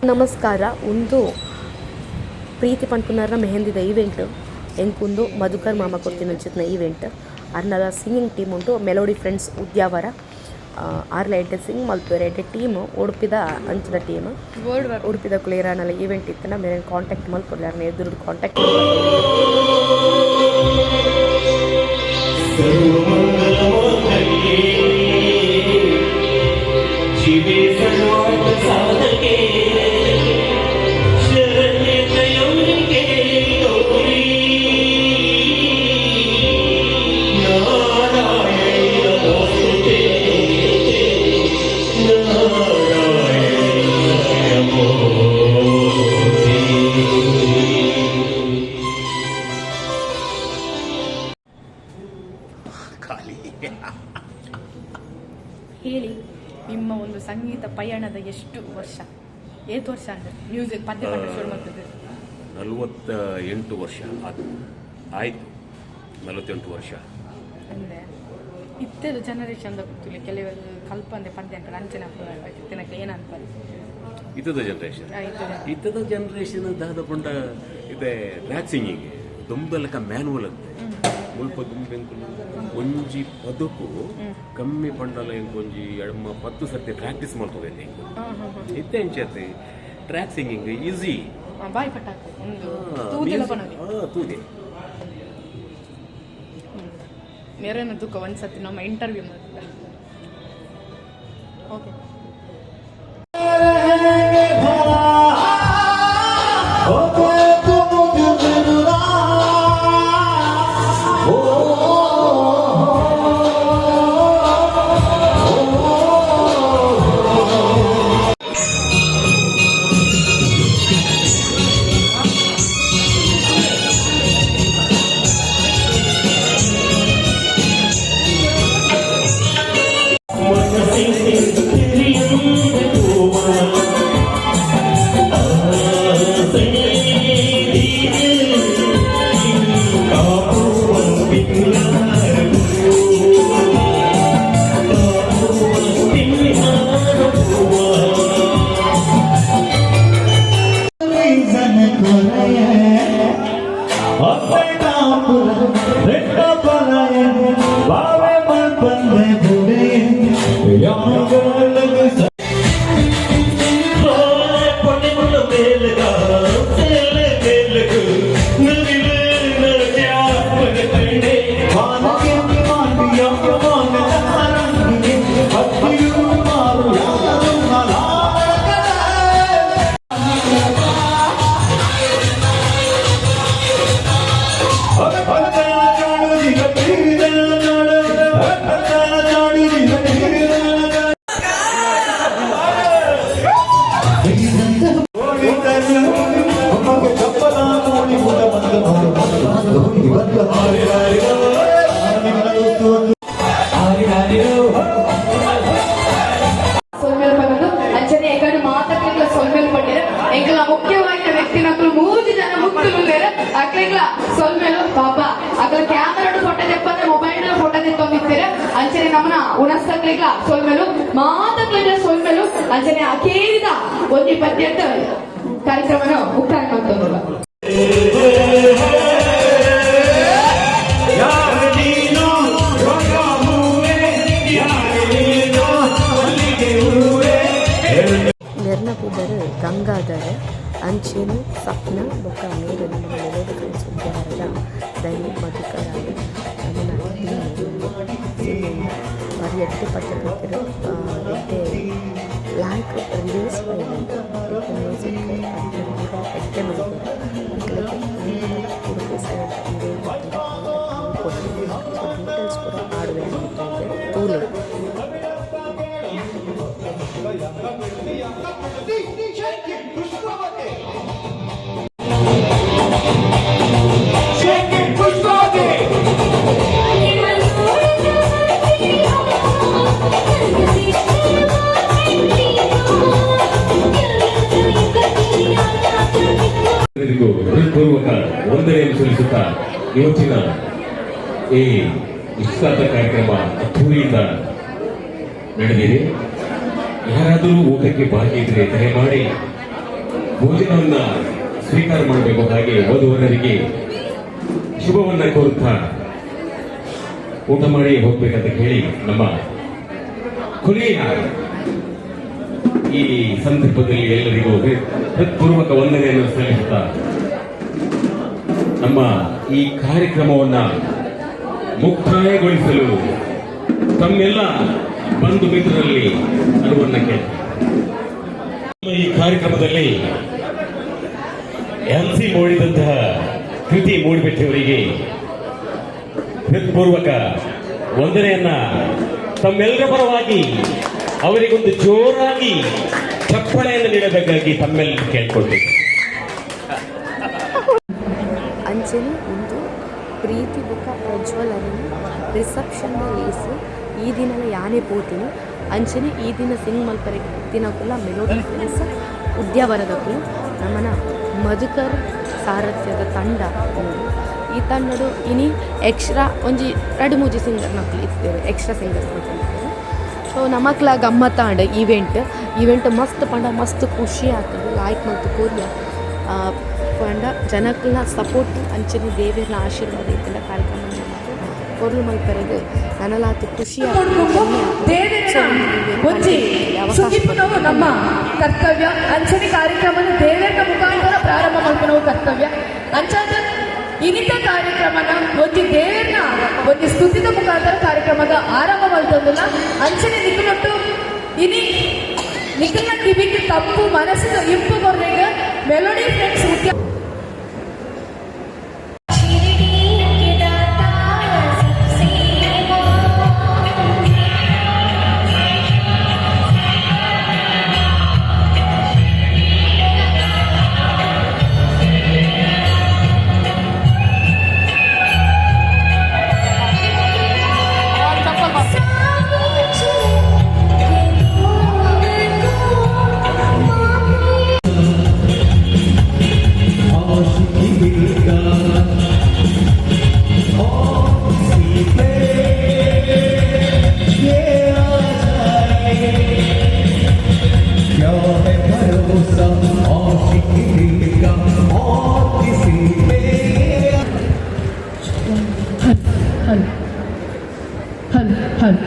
ನಮಸ್ಕಾರ. ಉಂದು ಪ್ರೀತಿ ಪನ್ಪುನರ್ನ ಮೆಹಂದಿದ ಈವೆಂಟ್. ಎಂಕುಂದು ಮಧುಕರ್ ಮಾಮ ಕೊರ್ತಿನಂಚಿತ್ತಿನ ಈವೆಂಟ್. ಅರ್ನಲ ಸಿಂಗಿಂಗ್ ಟೀಮ್ ಉಂಟು, ಮೆಲೋಡಿ ಫ್ರೆಂಡ್ಸ್ ಉದ್ಯಾವರ. ಆರ್ಲ ಎಡ್ಡೆ ಸಿಂಗ್ ಮಲ್ಪುವೆರ್. ಎಡ್ಡೆ ಟೀಮ್, ಉಡುಪಿದ ಅಂಚಿನ ಟೀಮ್. ಉಡುಪಿದ ಏರಾಂಡಲ ಈವೆಂಟ್ ಇತ್ತುಂಡ ಮೇರೆನ್ ಕಾಂಟ್ಯಾಕ್ಟ್ ಮಲ್ಪೊಲಿ. ಅರ್ನ ಎದುರುಡು ಕಾಂಟ್ಯಾಕ್ಟ್. ಶಿವೆ ಸರ್ವಾರ್ಥ ಸಾಧಕೆ ಶರಣ್ಯೆ ತ್ರಯಂಬಿಕೆ ಗೌರಿ ನಾರಾಯಣಿ ನಮೋಸ್ತುತೇ, ನಾರಾಯಣಿ ನಮೋಸ್ತುತೇ. ಖಾಲಿ. ಹೇಳಿ, ನಿಮ್ಮ ಒಂದು ಸಂಗೀತ ಪಯಣದ ಎಷ್ಟು ವರ್ಷ, ಏತ್ ವರ್ಷ ಅಂದ್ರೆ ಮ್ಯೂಸಿಕ್ ಪದ್ಯ ಪಾಠ ಶುರು ಮಾಡ್ತದೆ? 48 ವರ್ಷ ಆಯಿತು, 48 ವರ್ಷ. ಅಂದ್ರೆ ಇತ್ತೆದ ಜನರೇಷನ್ ಗೊತ್ತಿಲ್ಲ, ಕೆಲವರು ಕಲ್ಪಂದೆ ಪದ್ಯ ಅಂಕಲ್ ಅಂಚನೆ ತಿನ್ನಕ್ಕೆ ಏನಂತಾರೆ? ಇತ್ತದ ಜನರೇಷನ್. ಇತ್ತದ. ಇತ್ತದ ಜನರೇಷನ್ ದಾದ ಪಂಡ, ಇದೆ ಟ್ರ್ಯಾಕ್ ಸಿಂಗಿಂಗ್ ದುಂಬಲಕ ಮ್ಯಾನುವಲ್ ಅಂತೆ. ಮುಲ್ಪ ದುಂಬೆಂಕುಲು ಒಂಜಿ ಪದಕು ಕಮ್ಮಿ ಪಂಡಲ ಎಂಕೊಂಜಿ ಎಡಮ 10 ಸರ್ತಿ ಪ್ರಾಕ್ಟೀಸ್ ಮಾಡ್ತದೆ. ಇತ್ತೆ ಎಂಚತೆ, ಟ್ರ್ಯಾಕ್ ಸಿಂಗಿಂಗ್ ಈಸಿ. ಬಾಯಿ ಪಟ್ಟ ಒಂದು ತೂದೆಲ್ಲ ಬನ್ನೋದು. ತೂದೆ. ಮೇರೇನ ದುಃಖ ಒಂದ್ಸತಿ ನಮ್ಮ ಇಂಟರ್ವ್ಯೂ ಮಾಡ್ತಿದ್ದ. ಓಕೆ. ಸೊಲ್ಮೆಲ್ ಪನ್ನದು ಅಂಚನೆ ಎಕಡು ಮಾತಕ್ಲೆಗ್ಲ ಸೊಲ್ಮೆಲ್ ಪಂಡಿರ. ಎಂಕಲ ಮುಖ್ಯವಾಗಿ ವ್ಯಕ್ತಿನಕ್ಲು ಮೂಜಿ ಜನ ಮುಕ್ತುలుಳ್ಳೇರು. ಅಕ್ಲೆಗ್ಲ ಸೊಲ್ಮೆಲು. ಪಾಪ ಅಕ್ಲ ಕ್ಯಾಮರಾಡ್ ಫೋಟೋ ತೆಪ್ಪಂದ್ರೆ ಮೊಬೈಲ್ ಫೋಟೋ ತೆತ್ತೊಂದಿತ್ತೀರ. ಅಂಚನೆ ನಮ್ಮನ ಉಣಸ್ತಕ್ಲೆಗ್ಲ ಸೊಲ್ಮೆಲು, ಮಾತಕ್ಲೆಗ್ಲ ಸೊಲ್ಮೆಲು. ಅಂಚನೆ ಅಖೇರಿದ ಒಂಜಿ ಪದ್ಯದ ಕಾರ್ಯಕ್ರಮನ ಮುಕ್ತಾಯ ಮಾಡ್ತೊಂದುಲ್ಲ. ಮೆರ್ನ ಪುದರ್ ಗಂಗಾಧರ್. ಅಂಚೆನೆ ಸಪ್ನ ಬೊಕ್ಕ ಮೇರ್ ನಮ್ಮ ಮೆಲೋಡಿ ಫ್ರೆಂಡ್ಸ್ ಉದ್ಯಾವರದ ದನಿ ಮಧುಕರ. ನಮನ ಟೀಮ್ ಸಿಂಗಿಂಗ್ ಬಾರಿ ಎಡ್ಡೆ ಪದ್ಯ ಪಂತೆರ್. ಎಡ್ಡೆ ಲಾಯ್ಕ್ ರಿಲೀಸ್ ಆಯಿನ ಎಡ್ಡೆ ಮ್ಯೂಸಿಕ್ ಪದ್ಯ ಪೂರ ಎಡ್ಡೆ ಮಲ್ತೆರ್. ಅಕ್ಲೆಗ್ ಉಡುಪಿ ಸೈಡ್ ಈವೆಂಟ್ ಇತ್ತುಂಡ ಕಾಂಟ್ಯಾಕ್ಟ್ ಮಲ್ಪೊಲಿ. ಸೊ ಡೀಟೇಲ್ಸ್ ಪೂರ ಪಾಡುವೆ ತೂಲೆ. ಎಲ್ಲರಿಗೂ ಹೃತ್ಪೂರ್ವಕ ವಂದನೆಯನ್ನು ಸಲ್ಲಿಸುತ್ತಾ, ಇವತ್ತಿನ ಈ ನಿಶ್ಚಿತಾರ್ಥ ಕಾರ್ಯಕ್ರಮ ಅದ್ದೂರಿಯಿಂದ ನಡೆದಿದೆ. ಯಾರಾದರೂ ಊಟಕ್ಕೆ ಬಾಕಿ ಇದ್ರೆ ದಯಮಾಡಿ ಭೋಜನವನ್ನ ಸ್ವೀಕಾರ ಮಾಡಬೇಕು. ಹಾಗೆ ವಧುವರರಿಗೆ ಶುಭವನ್ನ ಕೋರುತ್ತಾ ಊಟ ಮಾಡಿ ಹೋಗ್ಬೇಕಂತ ಹೇಳಿ ನಮ್ಮ ಕೊನೆಯ ಈ ಸಂದರ್ಭದಲ್ಲಿ ಎಲ್ಲರಿಗೂ ಹೃತ್ಪೂರ್ವಕ ವಂದನೆಯನ್ನು ಸಲ್ಲಿಸುತ್ತಾ ನಮ್ಮ ಈ ಕಾರ್ಯಕ್ರಮವನ್ನ ಮುಕ್ತಾಯಗೊಳಿಸಲು ತಮ್ಮೆಲ್ಲ ಬಂಧು ಮಿತ್ರರಲ್ಲಿ ಅನುವನ್ನ ಕೇಳ್ತಾರೆ. ನಮ್ಮ ಈ ಕಾರ್ಯಕ್ರಮದಲ್ಲಿ ಎಂಸಿ ಮೂಡಿದಂತಹ ಕೃತಿ ಮೂಡಿಬಿಟ್ಟಿಯವರಿಗೆ ಹೃತ್ಪೂರ್ವಕ ವಂದನೆಯನ್ನ ತಮ್ಮೆಲ್ಲರ ಪರವಾಗಿ ಅವರಿಗೊಂದು ಜೋರಾಗಿ ಚಪ್ಪಳೆಯನ್ನು ನೀಡಬೇಕಾಗಿ ತಮ್ಮೆಲ್ಲ ಕೇಳ್ಕೊಳ್ಬೇಕು. ಅಂಚನೆ ಉಂದು ಪ್ರೀತಿ ಬೊಕ್ಕ ಪ್ರಜ್ವಲ್ ಅರೆನ ರಿಸೆಪ್ಷನ್ ಲೇಸ್. ಈ ದಿನಲ ಯಾನೇ ಪೋತಿನಿ. ಅಂಚನೆ ಈ ದಿನ ಸಿಂಗ್ ಮಲ್ಪರೆ ಇತ್ತಿನಕುಲ ಮೆಲೋಡಿ ಫ್ರೆಂಡ್ಸ್ ಉದ್ಯಾವರದಕುಲು. ನಮನ ಮಧುಕರ್ ಸಾರಥ್ಯದ ತಂಡ ಉಂಡು. ಈ ತಂಡಡು ಇನಿ ಎಕ್ಸ್ಟ್ರಾ ಒಂಜಿ ರಡ್ಡ್ ಮೂಜಿ ಸಿಂಗರ್ ನಕುಲು ಇತ್ತೆರ್, ಎಕ್ಸ್ಟ್ರಾ ಸಿಂಗರ್ಸ್ ನಕುಲು ಇತ್ತೆರ್. ಸೊ ನಮಕ್ಲ ಗಮ್ಮತ್ತಾಂಡ್. ಈವೆಂಟ್ ಈವೆಂಟ್ ಮಸ್ತ್ ಪಂಡ ಮಸ್ತ್ ಖುಷಿ ಆತುಂಡು. ಲಾಯ್ಕ್ ಮಲ್ತ್ ಕೊರ್ಯ. ಪಂಡ ಜನಕ್ಲೆನ ಸಪೋರ್ಟ್ ಅಂಚನೆ ದೇವೆರ್ನ ಆಶೀರ್ವಾದ ಇತ್ತುಂಡ ಕಾರ್ಯಕ್ರಮ ನಮಕ್ ಪೊರ್ಲು ಮಲ್ಪೆರೆಗ್ ನನಲಾತ್ ಖುಷಿ ಆಪುಂಡು, ಹೆಮ್ಮೆ ಆಪುಂಡು. ದೇವೆರೆನ ಸೊ ಉಂದು ಒಂಜಿ ಅವಕಾಶ ಸುಗಿಪುನವು ನಮ್ಮ ಕರ್ತವ್ಯ. ಅಂಚನೆ ಕಾರ್ಯಕ್ರಮನ ದೇವರ ಮುಖಾಂತರ ಪ್ರಾರಂಭ ಮಲ್ಪುನವು ಕರ್ತವ್ಯ. ಅಂಚಾದ ಇನಿತ ಕಾರ್ಯಕ್ರಮನ ಒಂಜಿ ದೇವರನ ಒಂಜಿ ಸ್ತುತಿದ ಮುಖಾಂತರ ಕಾರ್ಯಕ್ರಮದ ಆರಂಭ ಮಲ್ತೊಂದುಲ್ಲ. ಅಂಚನೆ ನಿಕುಲೊಟ್ಟು ಇನಿ ನಿಕಲ್ನ ಕಿವಿಗೆ ತಪ್ಪು ಮನಸ್ಸಿನ ಇಂಪು ಕೊರ್ರೆಗ್ ಮೆಲೋಡಿ ಫ್ರೆಂಡ್ಸ್ ಮುಖ್ಯ. शिरडी के दाता सबसे महान। सब कुछ के को माफी आशिकी दिल का और किसी पे ये आ जाए, क्या है भरोसा आशिकी दिल का और किसी पे। Hello hello hello,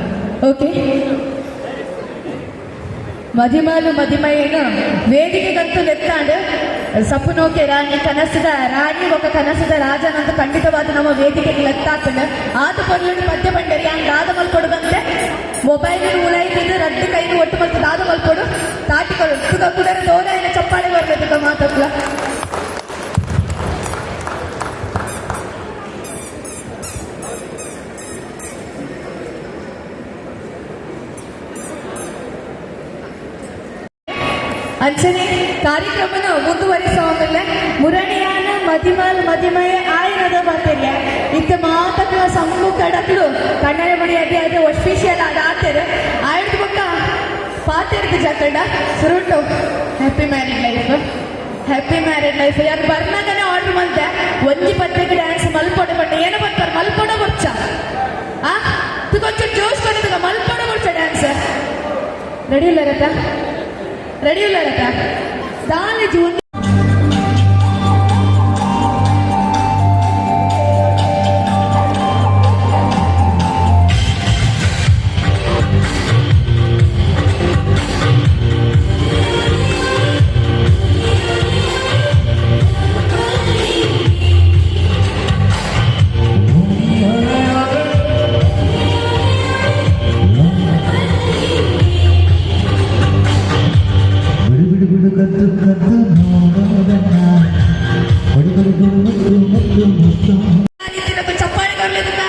okay. ಮದಿಮಾಲು ಮದಿಮಯ್ಯನ ವೇದಿಕೆಗಂತೂ ಲೆತ್ತಾಂಡ್. ಸಪುನೋಕೆ ರಾಣಿ, ಕನಸದ ರಾಣಿ ఒక ಕನಸದ ರಾಜನಂತ ಖಂಡಿತವಾದ ನಮ್ಮ ವೇದಿಕೆಗೆ ಲೆತ್ತಾತಂಡ. ಆತ ಪೊರ್ಲುಡು ಪದ್ಯ ಬಂಡರಿ ಯಾನ್ ದಾದ ಮಲ್ಪೊಡುದಂತೆ ಮೊಬೈಲ್ ಉಳಾಯ್ತಿದ್ದು ರದ್ದು ಕೈಗೆ ಒಟ್ಟು ಮಲ್ತು ದಾದ ಮಲ್ಪೊಡು ತಾಟಿಕೊಡು ತುಗ ಕುಡರ ದೋರಾಯಿನ ಚಪ್ಪಾಳೆ ಬರ್ಬೇಕು ಮಾತಕ್ಲ. ಅಂಚನೆ ಕಾರ್ಯಕ್ರಮನ ಮುಂದುವರಿಸುವ ಮುರಣಿಯಾನ ಮದಿಮಾಲ್ ಮದಿಮಯ ಆಯನದ ಬಾತೆರ್ಯ ಇತ್ತ ಮಾತಕ್ಲ ಸಮ್ಮುಖಡಕ್ಲು ಕಣ್ಣನೆ ಬಡಿ ಅದೇ ಅದೇ ಅಫಿಷಿಯಲ್ ಆದ ಆತೆರ್ ಆಯ್ತು ಬೊಕ್ಕ ಪಾತೆರ್ದ ಜಕಂಡ ಸುರುಟು happy married life, happy married life. ಯಾರು ಬರ್ನಾಗನೆ ಆರ್ಡರ್ ಮಲ್ತೆ ಒಂಜಿ ಪತ್ರಿಕೆ ಡ್ಯಾನ್ಸ್ ಮಲ್ಪೊಡೆ ಬಟ್ ಏನು ಬರ್ತಾರೆ ಮಲ್ಪೊಡ ಬೊರ್ಚ ಆ ತು ಕೊಂಚ ಜೋಶ್ ಕೊಡಿದ ಮಲ್ಪೊಡ ಬೊರ್ಚ ಡ್ಯಾನ್ಸ್. ರೆಡಿ ಇಲ್ಲ ರಥ? ರೆಡಿ ಇಲ್ಲ ರಥ? ದಾನಿ ಜೂನ್. ಬಿಡು ಬಿಡು ಬಿಡು, ಕದ್ದು ಕದ್ದು ನೋಡೋದನ್ನ. ಬಡಿ ಬಡಿ ಬಿಡು, ಮುತ್ತು ಮುತ್ತು ಮುತ್ತು. ಚಪ್ಪಾಳೆ ಬರ್ಲಿಲ್ಲ.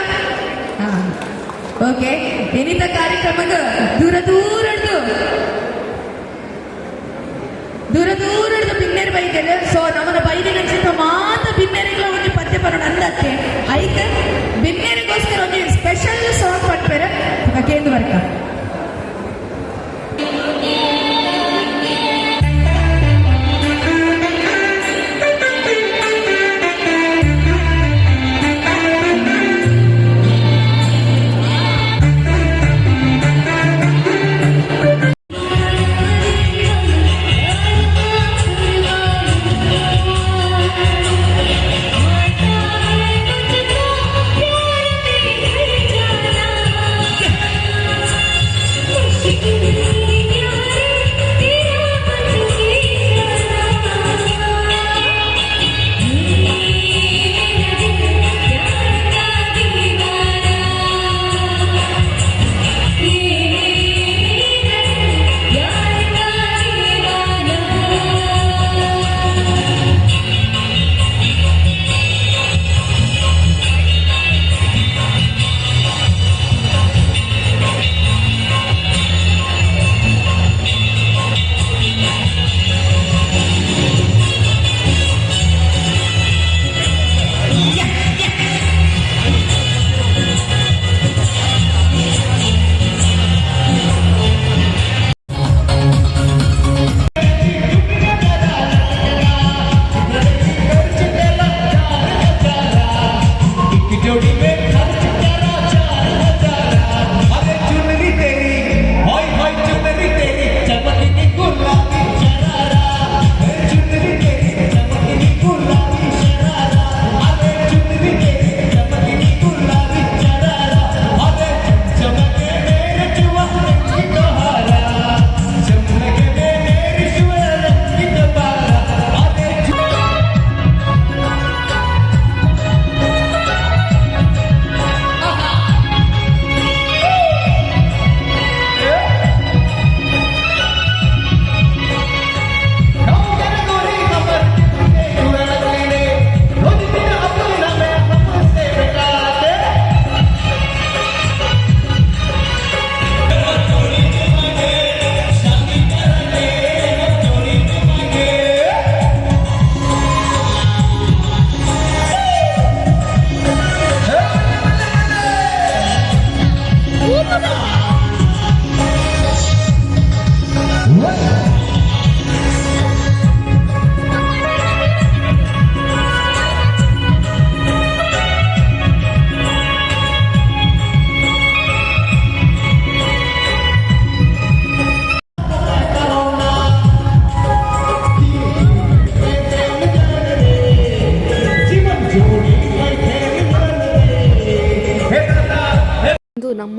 ಓಕೆ, ಏನಿದ್ದ ಕಾರ್ಯಕ್ರಮದ ದೂರ ದೂರದ್ದು ದೂರ ದೂರದ್ದು ಬಿನ್ನೇರು ಬೈದೇನೆ. ಸೊ ನಮ್ಮನ ಬೈದಿನ ಚಿತ್ರ ಮಾತ ಬಿನ್ನೇರಿಗಳ ಒಂದು ಪದ್ಯ ಬರೋಣ ಅಂದಕ್ಕೆ ಐಕ್ ಬಿನ್ನೇರಿಗೋಸ್ಕರ ಒಂದು ಸ್ಪೆಷಲ್ ಸಾಂಗ್ ಪಟ್ಪೇರೆ ಕೇಂದ್ರ ವರ್ಕ.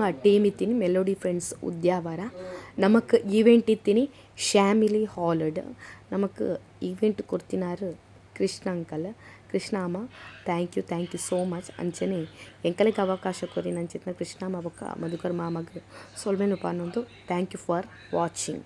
ನಮ್ಮ ಟೀಮ್ ಇತ್ತೀನಿ ಮೆಲೋಡಿ ಫ್ರೆಂಡ್ಸ್ ಉದ್ಯಾವರ. ನಮಕ್ ಈವೆಂಟ್ ಇತ್ತೀನಿ ಶ್ಯಾಮಿಲಿ ಹಾಲ್ಡ್. ನಮಕ್ ಈವೆಂಟ್ ಕೊರ್ತಿನಾರ್ ಕೃಷ್ಣ ಅಂಕಲ್, ಕೃಷ್ಣ ಅಮ್ಮ. Thank you, thank you so much. ಅಂಚನೆ ಎಂಕಲೆಗ್ ಅವಕಾಶ ಕೊರಿನ ಅಂಚಿತ್ತಿನ ಕೃಷ್ಣ ಬೊಕ್ಕ Madhukar ಮಾಮಗ್ ಸೊಲ್ಮೆನು ಪನೊಂದು, thank you for watching.